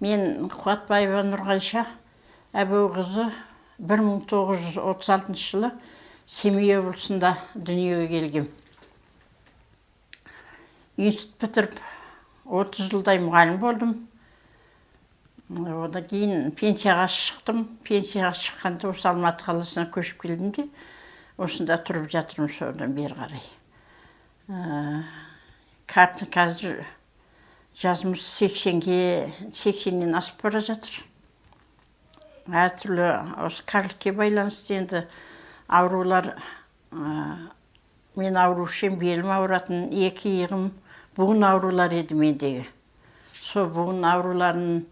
Мен Қуатбаева Нұрғайша Әбеуқызы, 1936 жылы Семей облысында дүниеге келгем. Институт бітіріп, 30 жылдай мұғалім болдым. Одан кейін пенсияға шықтым. Пенсияға шыққанда осы Алматы қаласына көшіп келдім де, осында тұрып жатырмын содан бері қарай. Қазір жасымыз 80-ге, 80-нен асып бара жатыр. Әртүрлі осы кәрілікке байланысты енді аурулар. Мен аурушы едім, белім ауыратын, екі иығым, буын аурулары еді мендегі. Сол буын ауруларын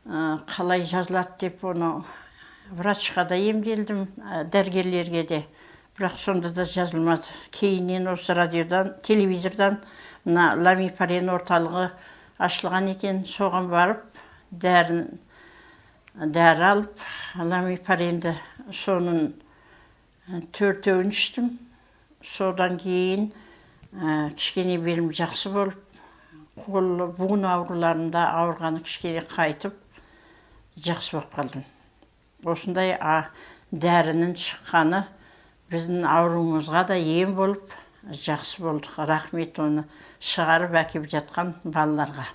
қалай жазылады деп, оны врачқа да емделдім, дәрігерлерге де, бірақ сонда да жазылмады. Кейіннен осы радиодан, телевизордан мына Ламипарен орталығы ашылған екен, соған барып, дәрі алып, Ламипаренді, соның төртеуін іштім. Содан кейін кішкене белім жақсы болып, қол буын ауруларында ауырғаны кішкене қайтып, жақсы болып қалдым. Осындай дәрінің шыққаны біздің ауруымызға да ем болып, жақсы болдық. Рахмет оны шығарып әкеп жатқан балаларға.